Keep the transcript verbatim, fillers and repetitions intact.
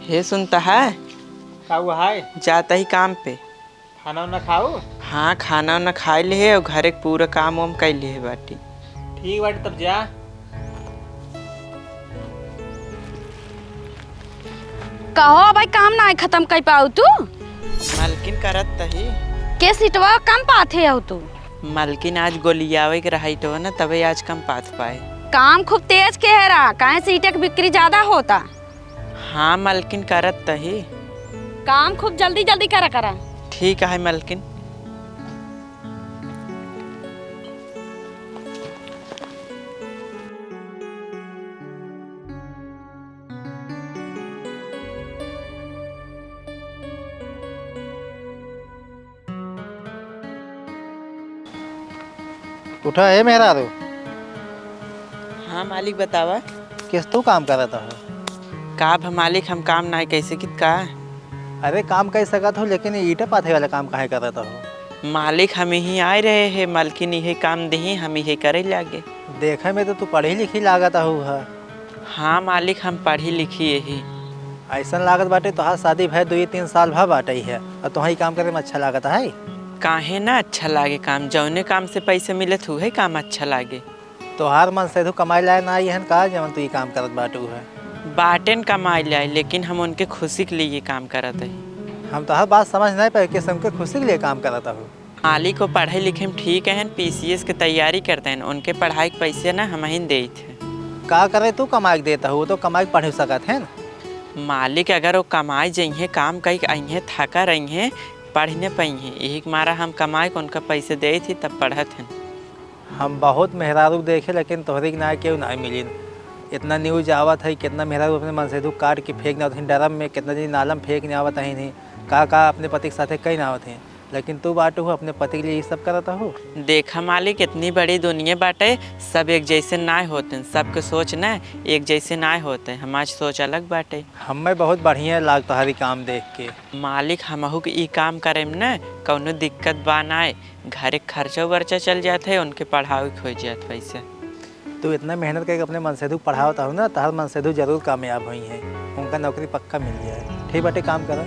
हे सुनता है? का हुआ है? जाता ही काम पे। खाना उना खाऊ? हाँ, खाना उना खाई लिहे और घरे के पूरा काम वाम कई लिहे बाटी। ठीक बाटी, तब जा। कहो भाई, काम ना खत्म कर पाऊ तू? मालकिन करत तही। के सीटवा कम पाथे हो तू? मालकिन आज गोलियावे के रहाई तो ना, तबे आज कम पाथ पाए। काम खूब तेज के है रहा, काहे सीटे के बिक्री ज्यादा होता। हाँ मालकिन, करत तही। काम खूब जल्दी जल्दी करा करा। ठीक है मालकिन। उठा, ए मेहरारू। हाँ मालिक, बतावा। किस तू काम करत हो? का भ मालिक, हम काम नाय कइ सकित का? अरे, काम कइ सकत हो, लेकिन ईंटा पाथे वाला काम काहे करत हो? मालिक, हम यहीं आए रहे हैं, मालकिन इहे काम दिही, हम इहे करे लागे। देखे में तो तू पढ़ी लिखी लागत हऊ ह। हाँ मालिक, हम पढ़ी लिखी यही। अइसन लागत बाटे तोहार शादी भय दुई तीन साल भा बाटइ है, और तोहार ई काम करे में अच्छा लागत है? काहे ना अच्छा लागे काम, जौने काम से पैसे मिलत उहे काम अच्छा लागे। तोहार मन से तू कमाए लाए ना आई हन का, जवन तू ई काम करत बाटू है? बाटेन कमाए लाए, लेकिन हम उनके खुशी के लिए ये काम करत हई। हम तोहार बात समझ नहीं पाए कि उनके खुशी के लिए काम करत हो। मालिक वो पढ़े लिखे में ठीक हन, पीसीएस के तैयारी करते हैं, उनके पढ़ाई के पैसे ना हमहिन देत हैं। का करे तू कमाई के देत हो, वो तो कमाई के पढ़े सकत हैं। मालिक अगर वो कमाई जइहें, काम कई अइहें, थका रहिहें, पढ़ न पइहें, यही के मारा हम कमाई के उनका पैसे देत ही तब पढ़त हैं। हम बहुत मेहरारू देखे, लेकिन तोहरी के ना केहू ना मिलिन। इतना न्यूज आवत है, कितना मेहरारू अपने मनसेधू काट के फेंक आवत हैं ड्रम में, कितना जनी नालम फेंक आवत हैं, का का अपने पति के साथे कई ना आवत हैं, लेकिन तू बाटू हो, अपने पति के लिए ये सब करत हो। देखा मालिक, इतनी बड़ी दुनिया बाटे, सब एक जैसे नाय होते, सबके सोच न एक जैसे नाय होते, हमार सोच अलग बाटे। हमें बहुत बढ़िया लाग तोहरी काम देख के। मालिक, हमहू के ई काम करे में न कौनो दिक्कत बा नाय, घरे खर्चा वर्चा चल जात है, उनके पढ़ावे के हो जात पैसा। तू इतना मेहनत करके अपने मनसेधू के पढ़ावत हऊ ना, तोहार मनसेधू जरूर कामयाब होई हैं, उनका नौकरी पक्का मिल जाए। ठीक बाटे, काम करा।